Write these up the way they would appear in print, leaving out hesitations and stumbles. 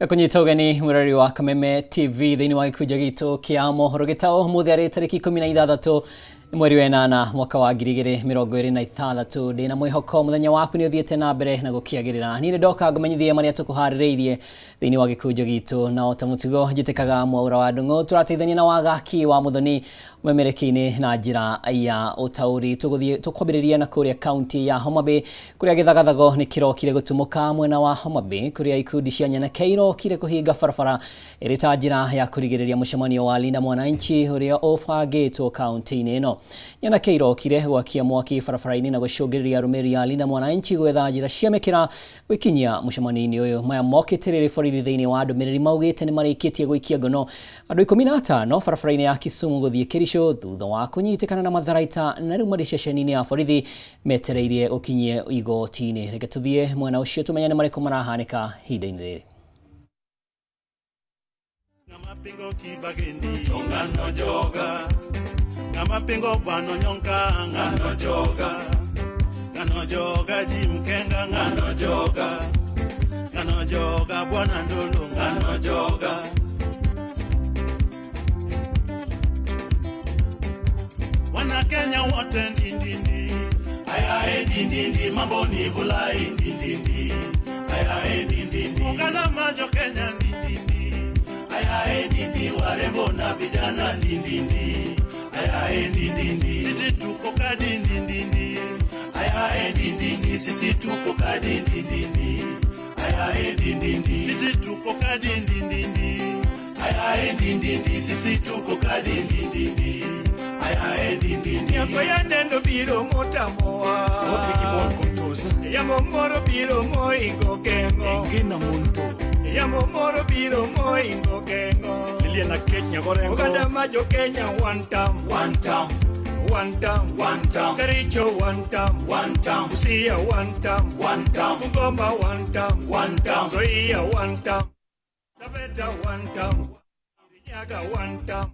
Kũnyita ũgeni mwĩroreri wa Kameme TV thĩinĩ wa gĩkunjo gitũ kĩa mohoro gĩtaũ ũmũthĩ arĩ tarĩki 16 mweri wa ĩnana mwaka wa 2026. Ndĩna mwĩhoko mũthenya waku nĩ ũthiĩte na mbere na gũkĩagĩrĩra. Niĩ nĩ ndoka ngũmenyithie marĩa tũkũharĩrĩirie thĩinĩ wa gĩkunjo gitũ, na o ta mũtugo njĩtĩkaga Mwaũra wa Ndung'u tũrateithania na Wagaki wa Mũthoni ũmemereki-inĩ na njĩra ya ũtaũri. Tũgũthiĩ tũkwambĩrĩria na kũrĩa kaunti ya Homa Bay kũrĩa gĩthagathago nĩ kĩrokire gũtumũka mwena wa Homa Bay kũrĩa ikundi cia nyanake irokire kũhinga barabara ĩrĩ ta njĩra ya kũrigĩrĩria mũcemanio wa Linda Mwananchi ũrĩa ũbangĩtwo kaunti-inĩ ĩno. Nyanake irokire gwakia mwaki barabara-inĩ na gũcũngĩrĩria arũmĩrĩri a Linda Mwananchi gwetha njĩra cia mĩkĩra gwĩkinyia mũcemanio-inĩ ũyũ. Maya mokĩte rĩrĩ borithi thĩinĩ wa ndũmĩrĩri maugĩte nĩ marĩkĩtie gũikia ngono andũ 15 barabara-inĩ ya Kisumu gũthiĩ Kericho thutha wa kũnyitĩkana na matharaita na rĩu marĩ ceceni-inĩ ya borithi metereirie gũkinyie igoti-inĩ. Reke tũthiĩ mwena ũcio tũmenye nĩ marĩkũ marahanĩka ihinda-inĩ rĩrĩ. Ng'ama pingo kibageni to ng'ano joga. Ng'ama pingo bwano nyonka ng'ano joga. Ng'ano joga Jim Kenga ng'ano joga. Ng'ano joga Bwana Ndolo ng'ano joga. Wana Kenya wote ndindindi. Aya ndindindi mambo ni vulai ndindindi. Aya ndindindi. Ungana majo Kenya ndindindi. Aya ndindi warembo na vijana ndindindi. Aya ndindindi. Sisi tuko kadi ndindindi. Aya ndindindi. Sisi tuko kadi ndindindi. Aya ndindindi. Sisi tuko kadi ndindindi. Aya ndindindi. Sisi tuko kadi ndindindi. Aya ndindindi. Nyako ya neno biro motamowa. Yamo moro biro moingo geng'o. Engina muntu. Yamo moro biro moingo geng'o. Lilian Akech Nyagorengo. Oganda ma jo Kenya one time. One time. One time. One time. Kericho one time. One time. Busia one time. One time. Bungoma one time. One time. Nzoia one time. Taveta one time. Nyaga one time.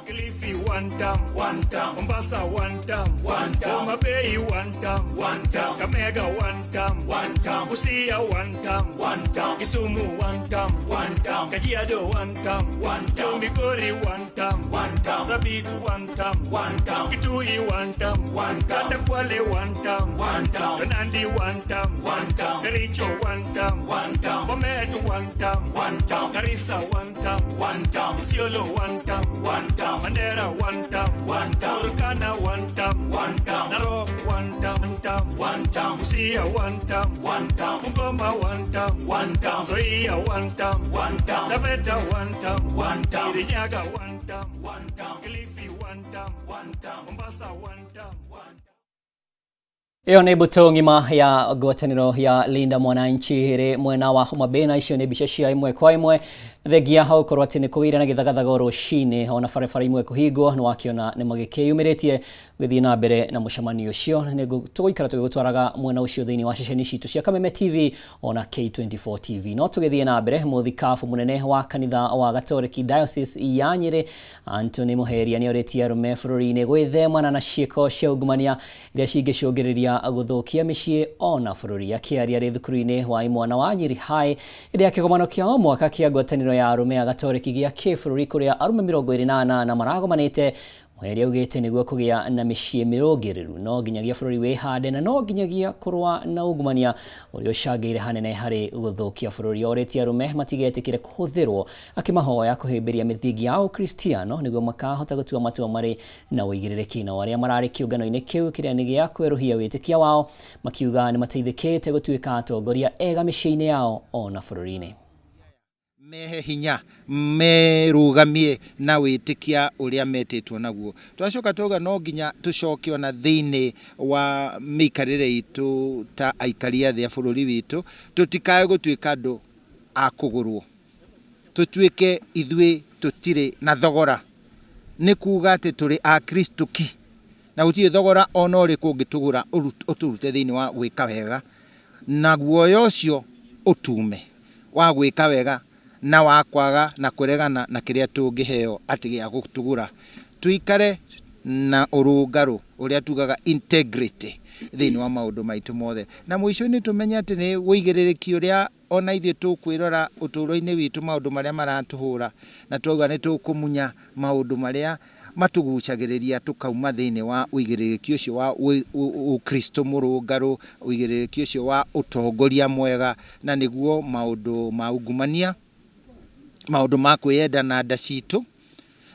Kilifi one time. One time. Mombasa one time. One time. Homa Bay one time. One time. Kakamega one time. One time. Busia one time. One time. Kisumu one time. One time. Kajiado one time. One time. Migori one time. One time. Sabitu one time. One time. Kitui one time. One time. Katakwale one time. One time. Nandi one time. One time. Kericho one time. One time. Bomet one time. One time. Garissa one time. One time. Isiolo one time. One time. Mandera one time. One time. Turkana one time. One time. Narok one time. Time. One time. Busia one time. One time. Bungoma one time. One time. Nzoia one time. One time. Taveta one time. One time. Kirinyaga one time. One time. Kilifi one time. One time. Mombasa one time. One time. Ĩyo nĩ mbũtũ ng'ima ya ngwatanĩro ya Linda Mwananchi ĩrĩ mwena wa Homa Bay, na icio nĩ mbica cia ĩmwe kwa ĩmwe. Thengia hau gũkorwo atĩ nĩ kũgĩire na gĩthagathago rũcinĩ ona barabara imwe kũhingwo, nĩ wakĩona nĩ magĩkĩyumĩrĩtie gũthiĩ na mbere na mũcemanio ũcio. Nĩ tũgũikara tũgĩgũtwaraga mwena ũcio thĩinĩ wa ceceni citũ cia Kameme TV ona K24 TV. No tũgĩthiĩ na mbere, mũthikabu mũnene wa kanitha wa Gatoreki Diocese ya Nyĩrĩ Anthony Muheria nĩ orĩtie arũme bũrũri-inĩ gwĩthemana na ciĩko cia ungumania iria cingĩcũngĩrĩria gũthũkia mĩciĩ ona bũrũri. Akĩaria arĩ thukuru-inĩ wa imwana wa Nyeri High hĩndĩ ya kĩgomano kĩa o mwaka kĩa ngwatanĩro ya arũme a Gatoreki gĩa kĩbũrũri kũrĩa arũme 28 maragomanĩte, Muheria augĩte nĩguo kũgĩa na mĩciĩ mĩrũngĩrĩru no nginyagia bũrũri wĩhande na no nginyagia kũrũa na ungumania ũrĩa ũcangĩire hanene harĩ gũthũkia bũrũri. Orĩtie arũme matigetĩkĩre kũhũthĩrwo, akĩmahoya kũhĩmbĩria mĩthingi ya Ũkristiano nĩguo makahota gũtua matua marĩ na ũigĩrĩrĩki. Nao arĩa mararĩ kĩũngano-inĩ kĩu kĩrĩa nĩ gĩa kwerũhia wĩtĩkia wao makiuga nĩ mateithĩkĩte gũtuĩka atongoria ega mĩciĩ-inĩ yao ona bũrũri-inĩ. Mehe hinya merũgamie na wĩtĩkia ũrĩa metĩtwo naguo. Twacoka twauga no nginya tũcoke ona thĩinĩ wa mĩikarĩre itũ ta aikari a thĩ a bũrũri witũ, tũtikae gũtuĩka andũ a kũgũrwo, tũtuĩke ithuĩ tũtirĩ na thogora. Nĩ kuga atĩ tũrĩ a Kristo ki na gũtirĩ thogora ona ũrĩkũ ũngĩtũgũra ũtũrute thĩinĩ wa gwĩka wega, na guoya ũcio ũtume wa gwĩka wega na wa kwaga na kũregana na kĩrĩa tũngĩheo atĩ gĩa gũtũgũra. Tũikare na ũrũngarũ ũrĩa tugaga integrity thĩinĩ wa maũndũ maitũ mothe, na mũico-inĩ tũmenye atĩ nĩ ũigĩrĩrĩki ũrĩa Ona ithuĩ tũkwĩrora ũtũũro-inĩ witũ maũndũ marĩa maratũhũra, na twauga nĩ tũkũmunya maũndũ marĩa matũgucagĩrĩria tũkauma thĩinĩ wa ũigĩrĩrĩki ũcio wa Ũkristo mũrũngarũ, ũigĩrĩrĩki ũcio wa ũtongoria mwega, na nĩguo maũndũ ma ungumania, maũndũ ma kwĩyenda na nda citũ,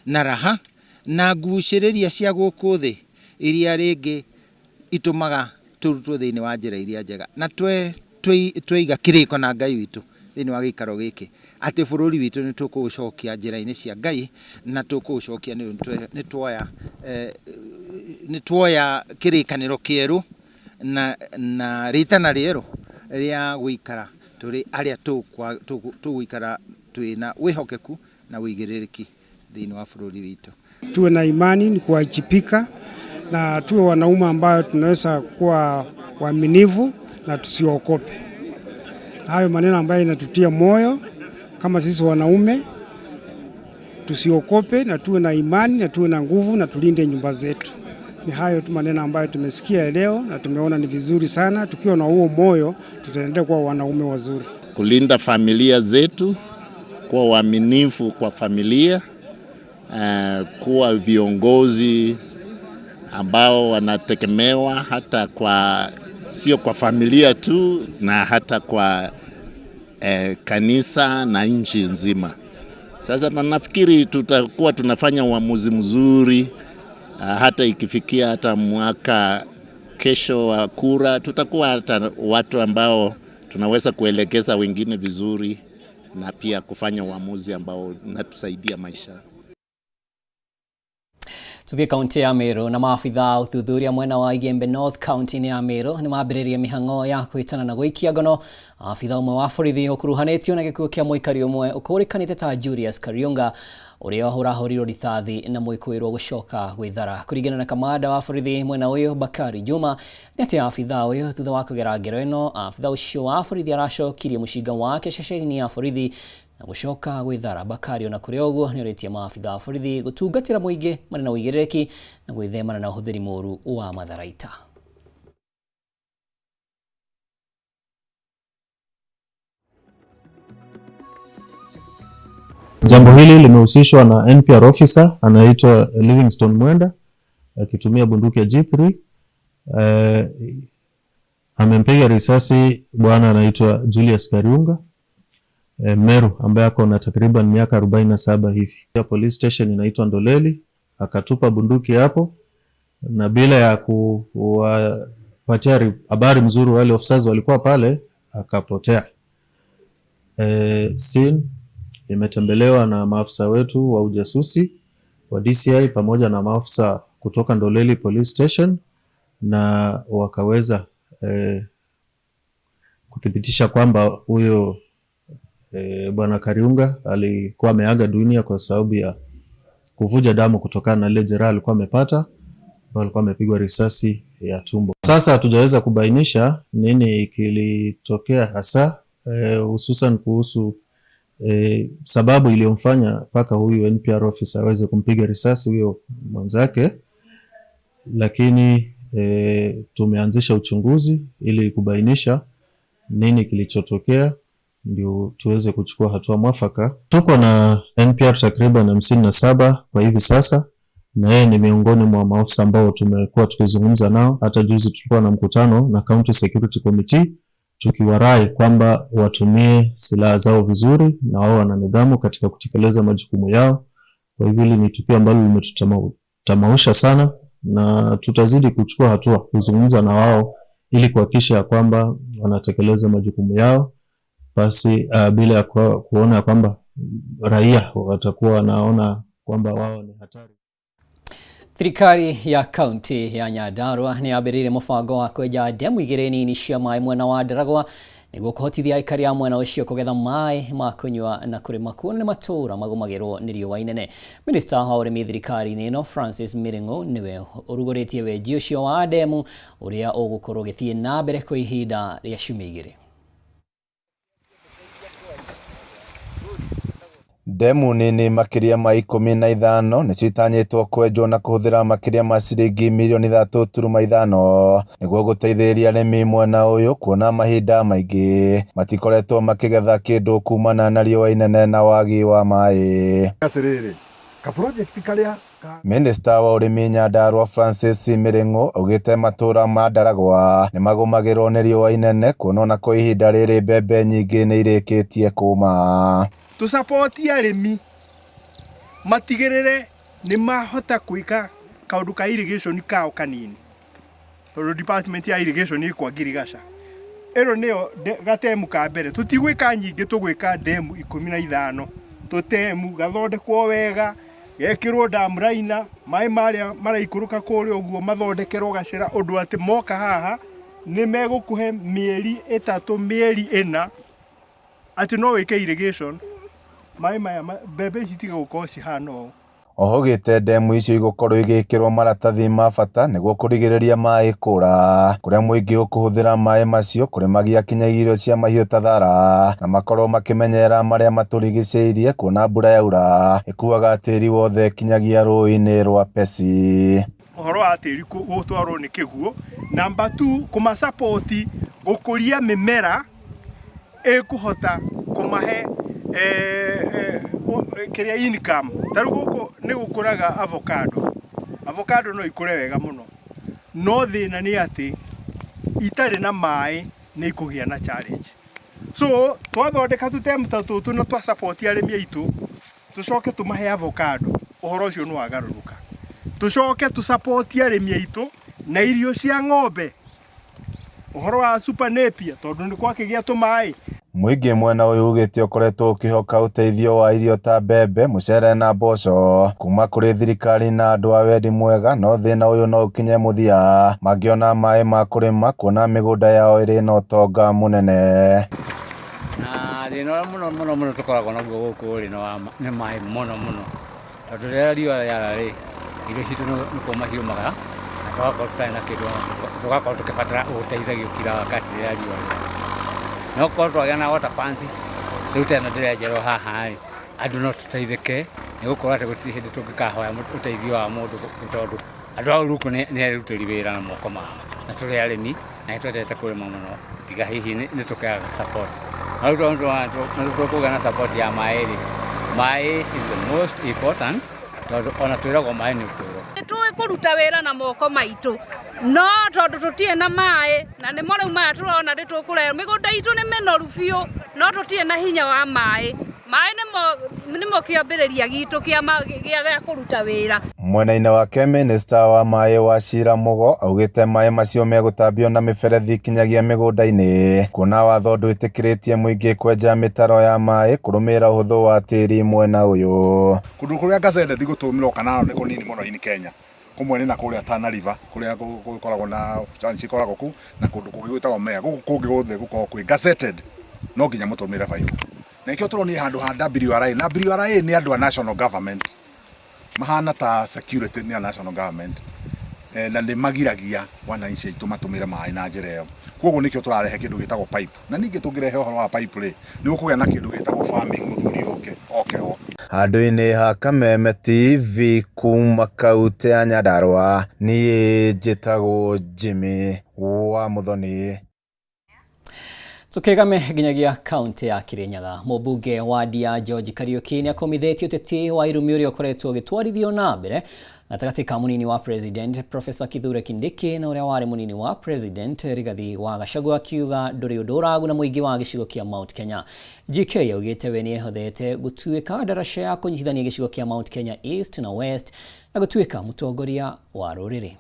na raha, na ngucĩrĩria cia gũkũ thĩ iria rĩngĩ itũmaga tũrutwo thĩinĩ wa njĩra iria njega. Na tweiga kĩrĩko na Ngai witũ thĩinĩ wa gĩikaro gĩkĩ atĩ bũrũri witũ nĩ tũkũũcokia njĩra-inĩ cia Ngai na tũkũũcokia nĩ tuoya nĩ tuoya kĩrĩkanĩro kĩerũ na na rĩtana rĩerũ rĩa gũikara tũrĩ arĩa tũgũikara twĩna wĩhokeku na ũigĩrĩrĩki thĩinĩ wa bũrũri witũ. Tuwe na imani ni kuwajibika na tuwe wanaume ambayo tunaweza kuwa waaminifu na tusiogope. Hayo maneno ambayo inatutia moyo kama sisi wanaume, tusiogope na tuwe na imani na tuwe na nguvu na tulinde nyumba zetu. Ni hayo tu maneno ambayo tumesikia leo na tumeona ni vizuri sana. Tukiwa na huo moyo, tutaendelea kuwa wanaume wazuri. Kulinda familia zetu, kuwa waaminifu kwa familia, kuwa viongozi ambao wanategemewa hata kwa sio kwa familia tu na hata kwa kanisa na nchi nzima. Sasa nafikiri tutakuwa tunafanya uamuzi mzuri, hata ikifikia hata mwaka kesho wa kura, tutakuwa hata watu ambao tunaweza kuelekeza wengine vizuri na pia kufanya uamuzi ambao unatusaidia maisha. Tuthiĩ kaunti ya Meru na maabitha a ũthuthuria mwena wa Igembe North kaunti-inĩ ya Meru nĩ mambĩrĩria mĩhang'o ya kwĩtana na gũikia ngono abitha ũmwe wa borithi ũkuruhanĩtio na gĩkuũ kĩa mũikari ũmwe ũkũrĩkanĩte ta Julius Kariunga ũrĩa ũrahũrirwo rithathi na mwĩkũĩrwo gũcoka gwĩthara. Kũringana na kamanda wa borithi mwena ũyũ Bakari Juma nĩ atĩ abitha ũyũ thutha wa kũgera ngero ĩno abitha ũcio wa borithi aracokirie mũcinga wake ceceni ya borithi na gũcoka gwĩthara. Bakari ona kũrĩ ũguo nĩ orĩtie maabitha a borithi gũtungatĩra mũingĩ marĩ na ũigĩrĩrĩki na gwĩthemana na ũhũthĩri mũru wa matharaita. Jambo hili limehusishwa na NPR officer anaitwa Livingstone Mwenda akitumia bunduki ya G3. Amempiga risasi bwana anaitwa Julius Kariunga Meru ambaye ako na takriban miaka 47 hivi. Ya police station inaitwa Ndoleli, akatupa bunduki hapo na bila ya kuwapatia habari mzuri wale officers walikuwa pale, akapotea. Scene imetembelewa na maafisa wetu wa ujasusi wa DCI pamoja na maafisa kutoka Ndoleli Police Station na wakaweza kuthibitisha kwamba huyo bwana Kariunga alikuwa ameaga dunia kwa sababu ya kuvuja damu kutokana na ile jeraha alikuwa amepata, alikuwa amepigwa risasi ya tumbo. Sasa hatujaweza kubainisha nini kilitokea hasa, hususan kuhusu sababu iliyomfanya mpaka huyu NPR officer aweze kumpiga risasi huyo mwenzake, lakini tumeanzisha uchunguzi ili kubainisha nini kilichotokea ndio tuweze kuchukua hatua mwafaka. Tuko na NPR takriban 57 kwa hivi sasa, na yeye ni miongoni mwa maafisa ambao tumekuwa tukizungumza nao. Hata juzi tulikuwa na mkutano na County Security Committee tukiwarai kwamba watumie silaha zao vizuri na wao wana nidhamu katika kutekeleza majukumu yao. Kwa hivyo hili ni tukio ambalo limetutamausha sana, na tutazidi kuchukua hatua kuzungumza na wao ili kuhakikisha ya kwamba wanatekeleza majukumu yao basi bila ya kuona kwamba raia watakuwa wanaona kwamba wao ni hatari. Thirikari ya kaunti ya Nyandarua nĩ yambĩrĩirie mũbango wa kwenja ndemu igĩrĩ nini cia maĩ mwena wa Ndaragwa nĩguo kũhotithia aikari a mwena ũcio kũgetha maĩ ma kũnyua na kũrĩma kuona nĩ matũũra magũmagĩrwo nĩ riũa inene. Minista wa ũrĩmi thirikari-inĩ ĩno Francis Miring'o nĩwe ũrugũrĩtie wenji ũcio wa ndemu ũrĩa ũgũkorwo ũgĩthiĩ na mbere kwa ihinda rĩa ciumia igĩrĩ. Ndemu nini makĩria ma 15 nĩcio itanyĩtwo kwenjwo na kũhũthĩra makĩria ma ciringi mirioni 3.5 nĩguo gũteithĩrĩria arĩmi mwena ũyũ kuona mahinda maingĩ matikoretwo makĩgetha kĩndũ kumana na riũa inene na wagi wa maĩ. Atĩrĩrĩ, ka project karĩa Minista wa ũrĩmi Nyandarua Francis Mĩrĩng'ũ augĩte matũra ma Ndaragwa nĩmagũmagĩrwo nĩ riũa inene kuona ona kwa ihinda rĩrĩ mbembe nyingĩ nĩirĩkĩtie kũma. Tũcapoti arĩmi matigĩrĩre nĩ mahota gwĩka kaũndũ ka irrigation kao kanini, tondũ department ya irrigation ĩ kwa Ngirigaca. Ĩno nĩyo gatemu ka mbere, tũtigwĩka nyingĩ, tũgwĩka ndemu 15, tũtemu gathondekwo wega, gekĩrwo dam liner, maĩ marĩa maraikũrũka kũrĩa ũguo mathondekerwo gacĩra ũndũ atĩ moka haha nĩ megũkũhe mĩeri 3 mĩeri 4 atĩ no wĩke irrigation, maĩ maya mbembe ici itige gũkorwo cihana ũũ. Oho augĩte ndemu icio igũkorwo igĩkĩrwo maratathi ma bata nĩguo kũrigĩrĩria maĩ kũra kũrĩa mũingĩ ũkũhũthĩra maĩ macio kũrĩmagia kinya irio cia mahiũ ta thara na makorwo makĩmenyerera marĩa matũrigicĩirie kuona mbura yaura ĩkuaga tĩri wothe kinyagia rũĩ-inĩ rwa Pesi. Ũhoro wa tĩri gũtwarwo nĩ kĩguũ. Namba 2, kũmasapoti gũkũria mĩmera ĩkũhota kũmahe kĩrĩa income. Ta rĩu gũkũ nĩ gũkũraga avocado. Avocado no ikũre wega mũno, no thĩna nĩ atĩ itarĩ na maĩ nĩ ikũgĩa na challenge. So twathondeka tũtemu ta tũtũ na twa support arĩmi aitũ, tũcoke tũmahe avocado, ũhoro ũcio nĩ wagarũrũka. Tũcoke tũ support arĩmi aitũ na irio cia ng'ombe, ũhoro wa super napier, tondũ nĩ kwakĩgĩa tũmaĩ. Mũingĩ mwena ũyũ ugĩte ũkoretwo ũkĩhoka ũteithio wa irio ta mbembe, mũcere na mboco kuma kũrĩ thirikari na andũ a wendi mwega, no thĩna ũyũ no ũkinye mũthia mangĩona maĩ ma kũrĩma kuona mĩgũnda yao ĩrĩ na ũtonga mũnene. Na thĩna ũrĩa mũno mũno mũno tũkoragwo naguo gũkũ rĩ nĩ maĩ mũno mũno, tondũ rĩrĩa riũa rĩara rĩ, irio citũ nĩ kũma ciũmaga na tũgakorwo tũtarĩ na kĩndũ, tũgakorwo tũkĩbatara ũteithagio kila wakati rĩrĩa riũa rĩara. No korwo twagĩa na water pumps rĩu ta ĩno ndĩrenjerwo haha rĩ, andũ no tũteithĩke nĩ gũkorwo atĩ gũtirĩ hĩndĩ tũngĩkahoya ũteithio wa mũndũ, tondũ andũ a gũkũ nĩ arutĩri wĩra na moko mao, na tũrĩ arĩmi na nĩ twendete kũrĩma mũno, tiga hihi nĩ tũkĩaga support. Na rĩu tondũ tũkũgĩa na support ya maĩ rĩ, maĩ is the most important, tondũ ona twĩragwo maĩ nĩ ũtũũro. Nĩ tũĩ kũruta wĩra na moko maitũ, no tondũ tũtirĩ na maĩ, na nĩmo rĩu maya tũrona nĩ tũkũrehwo, mĩgũnda itũ nĩ mĩnoru biũ, no tũtirĩ na hinya wa maĩ. Maĩ nĩmo kĩambĩrĩria gitũ gĩa kũruta wĩra. Mwena-inĩ wake minista wa maĩ wa Shira Mugo augĩte maĩ macio megũtambio na mĩberethi kinyagia mĩgũnda-inĩ kuona watho ndwĩtĩkĩrĩtie mũingĩ kwenja mĩtaro ya maĩ kũrũmĩrĩra ũhũthũ wa tĩri mwena ũyũ. Kũndũ kũrĩa gazetted gũtũmĩrwo kana nĩ kũnini mũno in Kenya, kũmwe nĩ na kũrĩa Tana River kũrĩa gũkoragwo na cikoragwo kũu, na kũndũ kũngĩ gwĩtagwo Mea. Gũkũ kũngĩ guothe gũkoragwo kwĩ gazetted, no nginya mũtũmĩre baibũ. Na nĩkĩo tũronire handũ ha WRA, na WRA nĩ andũ a national government, mahana ta security nĩ a national government, na nĩ magiragia wananchi aitũ matũmĩre maĩ na njĩra ĩyo. Koguo nĩkĩo tũrarehe kĩndũ gĩtagwo pipe, na ningĩ tũngĩrehe ũhoro wa pipe rĩ, nĩ gũkũgĩa na kĩndũ gĩtagwo farming, mũthuri oke ho. Handũ-inĩ ha Kameme TV kuma kaunti ya Nyandarua, niĩ njĩtagwo Jimmy wa Muthoni. Tukigame nginyagia kaunti ya Kirinyaga, mũmbunge wa Ndia George Kariuki nĩ akomithĩtie ũteti wa irumi ũrĩa ũkoretwo ũgĩtwarithio na mbere gatagatĩ ka mũnini wa president Professor Kithure Kindiki na ũrĩa warĩ mũnini wa president Rigathi wa Gachagua, akiuga ndũrĩ ũndũ ũraguna mũingĩ wa gĩcigo kĩa Mount Kenya. GK augĩte we nĩehothete gũtuĩka ndaraca ya kũnyitithania gĩcigo kĩa Mount Kenya East na West na gũtuĩka mũtongoria wa rũrĩrĩ.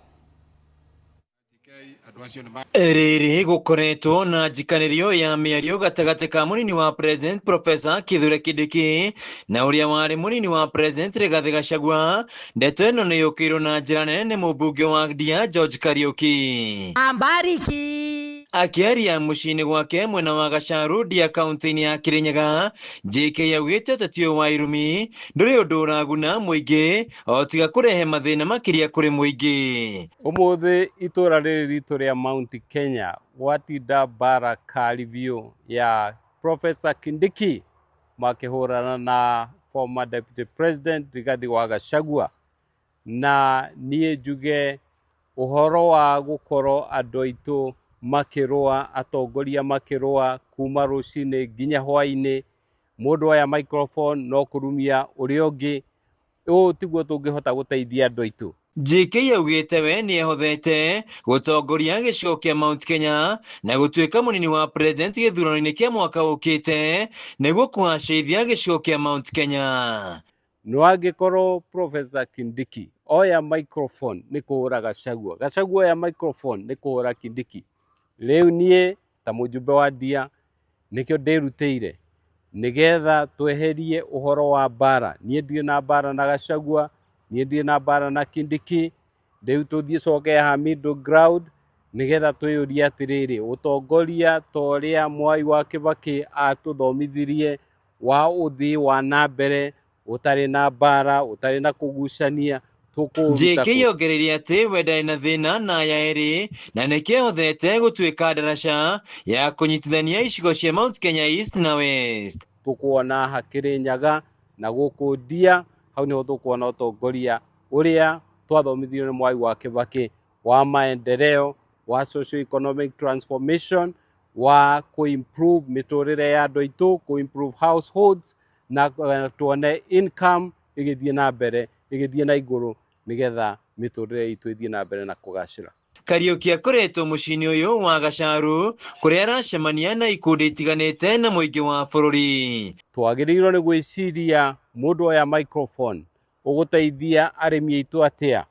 Rĩrĩ gũkoretwo na njikanĩrio ya mĩario gatagatĩ ka mũnini wa president Professor Kithure Kindiki na ũrĩa warĩ mũnini wa president Rigathi Gachagua. Ndeto ĩno nĩ yũkĩirwo na njĩra nene nĩ mũmbunge wa Ndia George Kariuki. Ambariki Akĩaria mũciĩ-inĩ gwake mwena wa Gacaru Ndia kaunti-inĩ ya Kirinyaga, JK augĩte ũteti ũyũ wa irumi ndũrĩ ũndũ ũraguna mũingĩ o tiga kũrehe mathĩna makĩria kũrĩ mũingĩ. Ũmũthĩ itũra rĩrĩ ritũ rĩa Mount Kenya gwatinda mbara kali biũ ya Professor Kindiki makĩhũrana na former deputy president Rigathi wa Gachagua. Na niĩ njuge ũhoro wa gũkorwo andũ aitũ makĩrũa, atongoria makĩrũa kuma rũcinĩ nginya hwainĩ, mũndũ oya microphone no kũrumia ũrĩa ũngĩ, ũũ tiguo tũngĩhota gũteithia andũ aitũ. JK augĩte we nĩehothete gũtongoria gĩcigo kĩa Mount Kenya na gũtuĩka mũnini wa president gĩthurano-inĩ kĩa mwaka ũkĩte nĩguo kũgacĩrithia gĩcigo kĩa Mount Kenya. No angĩkorwo Professor Kindiki oya microphone nĩ kũhũra Gachagua, Gachagua oya microphone nĩ kũhũra Kindiki, rĩu niĩ ta mũjumbe wa Ndia nĩkĩo ndĩrutĩire nĩgetha tweherie ũhoro wa mbara. Niĩ ndirĩ na mbara na Gachagua, niĩ ndirĩ na mbara na Kindiki, rĩu tũthiĩ coke haha middle ground nĩgetha twĩyũrie atĩrĩrĩ, ũtongoria ta ũrĩa Mwai wa Kibaki atũthomithirie wa ũthii wa na mbere ũtarĩ na mbara, ũtarĩ na kũgucania, tũkũũruta JK ongereire atĩ we ndarĩ na thĩna na aya erĩ na nĩkĩothete gũtuĩka ndaraca ya kũnyitithania icigo cia Mount Kenya East na West. Tũkuona haha Kĩrĩnyaga na gũkũ Ndia, hau nĩho tũkuona ũtongoria ũrĩa twathomithirio nĩ Mwai wa Kibaki wa maendeleo, wa socio economic transformation, wa kũ-improve mĩtũrĩre ya andũ aitũ, kũ-improve households, na tuone income ĩgĩthiĩ na mbere, ĩgĩthiĩ na igũrũ nĩgetha mĩtũrĩre itũ ĩthiĩ na mbere na kũgacĩra. Kariuki akoretwo mũciĩ-inĩ ũyũ wa Gacaru kũrĩa aracemania na ikundi itiganĩte na mũingĩ wa bũrũri. Twagĩrĩirwo nĩ gwĩciria mũndũ oya microphone ũgũteithia arĩmi aitũ atĩa,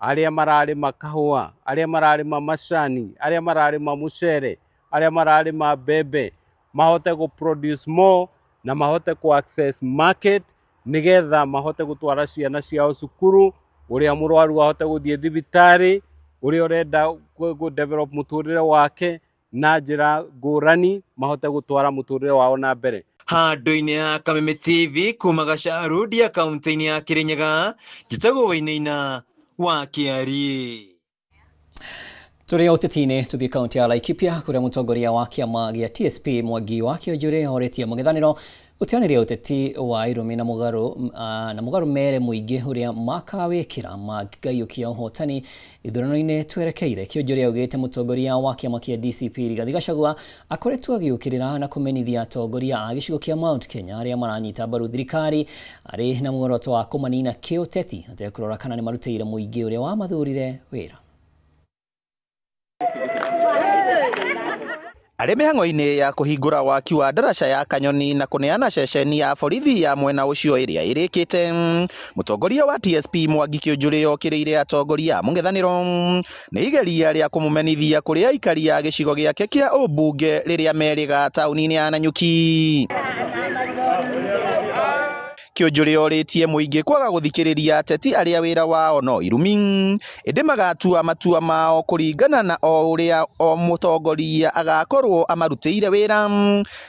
arĩa mararĩma kahũa, arĩa mararĩma macani, arĩa mararĩma mũcere, arĩa mararĩma mbembe, mahote gũ produce more na mahote kũ access market nĩgetha mahote gũtwara ciana ciao cukuru, ũrĩa mũrwaru ahote gũthiĩ thibitarĩ, ũrĩa ũrenda kũ develop mũtũrĩre wake na njĩra ngũrani mahote gũtwara mũtũrĩre wao na mbere. Handũ-inĩ ha Kameme TV kuma Gacaru Ndia kaunti-inĩ ya Kĩrĩnyaga, njĩtagwo Wainaina wa Kĩariĩ. Tũrĩ ũteti-inĩ tũthiĩ kaunti ya Laikipia kũrĩa mũtongoria wa kĩama gĩa TSP Mwangi wa Kĩonjũrĩ orĩtie mũng'ethanĩro gũteanĩria ũteti wa irumi na mũgarũ na mũgarũ mere mũingĩ ũrĩa makawĩkĩra mangĩgaiũkia ũhotani ithurano-inĩ twerekeire. Kĩonjũrĩ augĩte mũtongoria wa kĩama kĩa DCP Rigathi Gachagua akoretwo agĩũkĩrĩra na kũmenithia atongoria a gĩcigo kĩa Mount Kenya arĩa maranyita mbaru thirikari arĩ na muoroto wa kũmanina kĩũteti atekũrora kana nĩ marutĩire mũingĩ ũrĩa wamathurire wĩra. Arĩ mĩhang'o-inĩ ya kũhingũra waki wa ndaraca ya Kanyoni na kũneana ceceni ya borithi ya mwena ũcio ĩrĩa ĩrĩkĩte, mũtongoria wa TSP Mwangi Kĩũnjũrĩ okĩrĩire atongoria a mũng'ethanĩro nĩ igeria rĩa kũmũmenithia kũrĩ aikari a gĩcigo gĩake kĩa ũmbunge rĩrĩa merĩga taũni-inĩ ya Nanyuki. Kĩũnjũrĩ orĩtie mũingĩ kwaga gũthikĩrĩria ateti arĩa wĩra wao no irumi, ĩndĩ magatua matua mao kũringana na o ũrĩa o mũtongoria agakorwo amarutĩire wĩra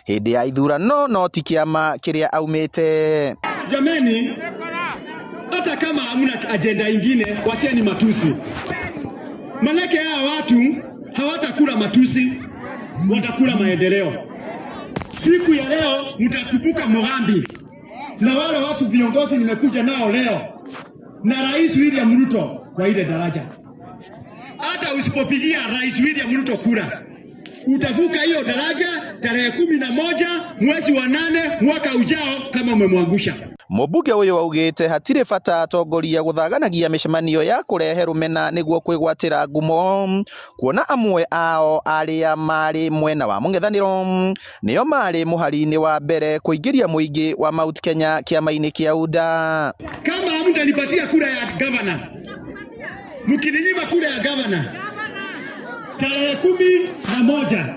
hĩndĩ ya ithurano no ti kĩama kĩrĩa aumĩte. Jameni, hata kama hamna ajenda ingine, wacheni matusi. Manake hawa watu hawatakula matusi, watakula maendeleo. Siku ya leo mtakumbuka Mugambi na wale watu viongozi nimekuja nao leo na Rais William Ruto kwa ile daraja. Hata usipopigia Rais William Ruto kura, utavuka hiyo daraja tarehe 11 mwezi wa 8 mwaka ujao kama umemwangusha. Mũmbunge ũyũ augĩte hatirĩ bata atongoria gũthaganagia mĩcemanio ya kũrehe rũmena nĩguo kwĩgwatĩra ngumo, kuona amwe ao arĩa marĩ mwena wa mũng'ethanĩro nĩo marĩ mũhari-inĩ wa mbere kũingĩria mũingĩ wa Mount Kenya kĩama-inĩ kĩa UDA. Kama hamtanipatia kura ya gavana, mkininyima kura ya gavana tarehe 11,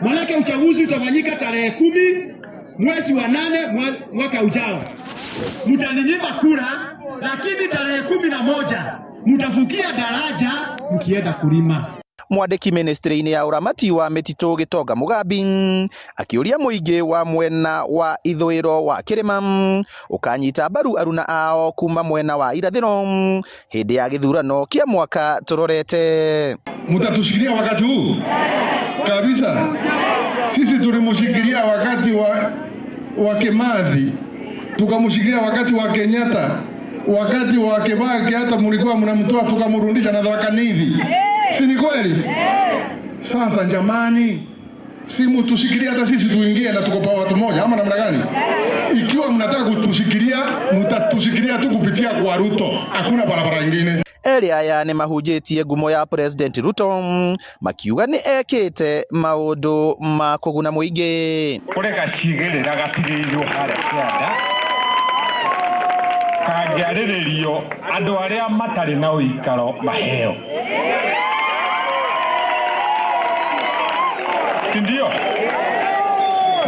manake uchaguzi utafanyika tarehe 10 mwezi wa 8 mwaka ujao, mtaninyima kura, lakini tarehe 11 mtavukia daraja mkienda kulima. Mwandĩki ministry-inĩ ya ũramati wa mĩtitũ Gĩtonga Mũgambi akĩũria mũingĩ wa mwena wa ithũĩro wa kĩrĩma ũkanyita mbaru aruna ao kuma mwena wa irathĩro hĩndĩ ya gĩthurano kĩa mwaka tũrorete. Mtatushikilia wakati huu kabisa. Sisi tulimshikilia wakati wa Kimathi, Tukamshikilia wakati wa Kenyatta, wakati wa Kibaki, hata mlikuwa mnamtoa tukamrudisha na Tharaka Nithi, si ni kweli? Sasa jamani, si mtushikilie hata sisi tuingie na tuko watu moja ama namna gani? Ikiwa mnataka kutushikilia, mtatushikilia tu kupitia kwa Ruto, hakuna barabara ingine. Erĩ aya nĩ mahunjĩtie ngumo ya President Ruto makiuga nĩ ekĩte maũndũ ma kũguna mũingĩ. Kũrĩ gacigĩrĩra gatigĩirwo harĩa kĩanda kangĩarĩrĩrio andũ arĩa matarĩ na ũikaro maheo, si ndio?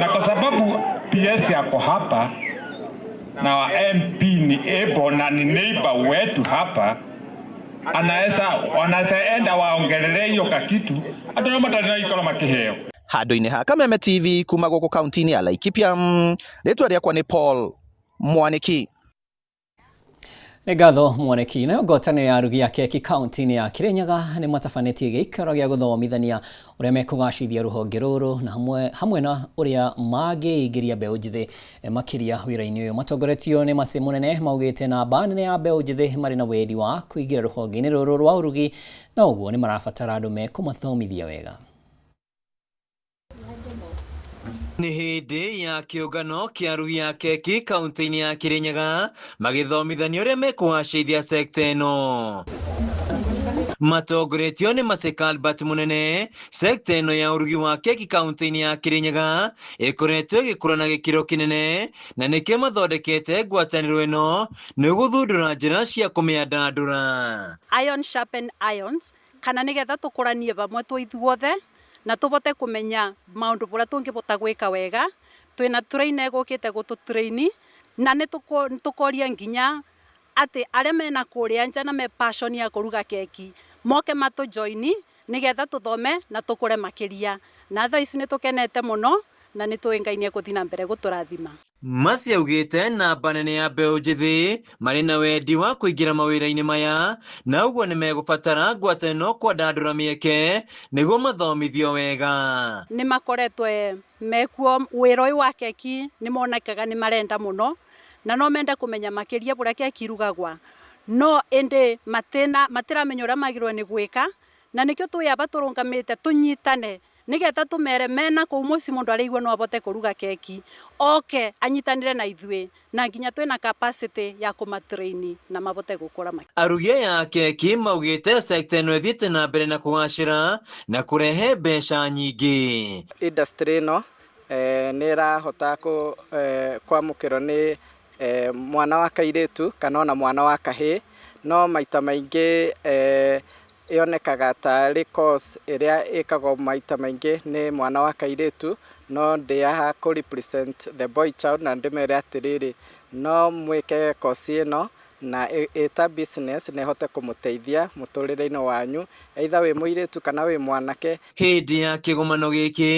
Na kwa sababu PS yako hapa na wa MP ni able na ni neighbor wetu hapa, anaweza wanaweza enda waongelele hiyo kakitu andũ arĩa matarĩ na ũikaro makĩheo. Handũ-inĩ ha Kameme TV kuma gũkũ kaunti-inĩ ya Laikipia, rĩtwa rĩakwa nĩ Paul Mwaniki. Nĩ ngatho Mwaniki. Nayo ngwatanĩro ya arugi a keki kaunti-inĩ ya Kirinyaga nĩ matabanĩtie gĩikaro gĩa gũthomithania ũrĩa mekũgacithia rũhonge rũrũ na hamwe na ũrĩa mangĩingĩria mbeũ njĩthĩ makĩria wĩra-inĩ ũyũ. Matongoretio nĩ Macĩ Mũnene maugĩte namba nene ya mbeũ njĩthĩ marĩ na wendi wa kũingĩra rũhonge-inĩ rũrũ rwa ũrugi na ũguo nĩ marabatara andũ mekũmathomithia wega. Nĩ hĩndĩ ya kĩũngano kĩa arugi a keki kaunti-inĩ ya Kirinyaga magĩthomithanio ũrĩa mekũgacĩrithia sekta ĩno. Matongoretio nĩ Masika Albert Munene, sekta ĩno ya ũrugi wa keki kaunti-inĩ ya Kirinyaga ĩkoretwo ĩgĩkũra na gĩkĩro kĩnene na nĩkĩo mathondekete ngwatanĩro ĩno nĩ gũthundũra njĩra cia kũmĩandandũra. Iron sharpen irons, kana nigetha tũkũranie vamwe twĩ ithuothe na tũvote kũmenya maũndũ bũrĩa tũngĩvota gwĩka wega. Twĩna trainer ĩgũkĩte gũtũ-train na nĩ tũkoria nginya atĩ arĩa mena kũrĩa nja na me passion ya kũruga keki moke matũ-join nĩgetha tũthome na tũkũre makĩria. Na thaa ici nĩ tũkenete mũno na nĩ tũĩ Ngai nĩ egũthiĩ na mbere gũtũrathima. Mercy augĩte namba nene ya mbeũ njĩthĩ marĩ na wendi wa kũingĩra mawĩra-inĩ maya na ũguo nĩ megũbatara ngwatanĩro kwandandũra mĩeke nĩguo mathomithio wega. Nĩ makoretwo mekuo wĩra ũyũ wa keki nĩ monekaga nĩ marenda mũno na no mende kũmenya makĩria ũrĩa keki irugagwa, no ĩndĩ matiramenya ũrĩa magĩrĩirwo nĩ gwĩka, na nĩkĩo twĩ aba tũrũngamĩte tũnyitane nigetha tumere mena kũu mũciĩ mũndũ arĩigua no avote kũruga keki oke anyitanĩre na ithuĩ, na nginya twĩna capacity ya kũmatrain na mavote gũkũra makĩria. Arugi aya a keki maugĩte sekta ĩno ĩthiĩte na mbere na kũgacĩra na kũrehe mbeca nyingĩ. Industry ĩno nĩ ĩrahota kwamũkĩrwo nĩ mwana wa kairĩtu kana ona mwana wa kahĩĩ, no maita maingĩ yonekaga tarĩ course ĩrĩa ĩkagwo maita maingĩ nĩ mwana wa kairĩtu, no ndĩ haha kũ represent the boy child na ndĩmere atĩrĩrĩ, no mwĩke course ĩno na ĩta business na ĩhote kũmũteithia mũtũrĩre-inĩ wanyu, either wĩ mũirĩtu kana wĩ mwanake. Hĩndĩ ya kĩgomano gĩkĩ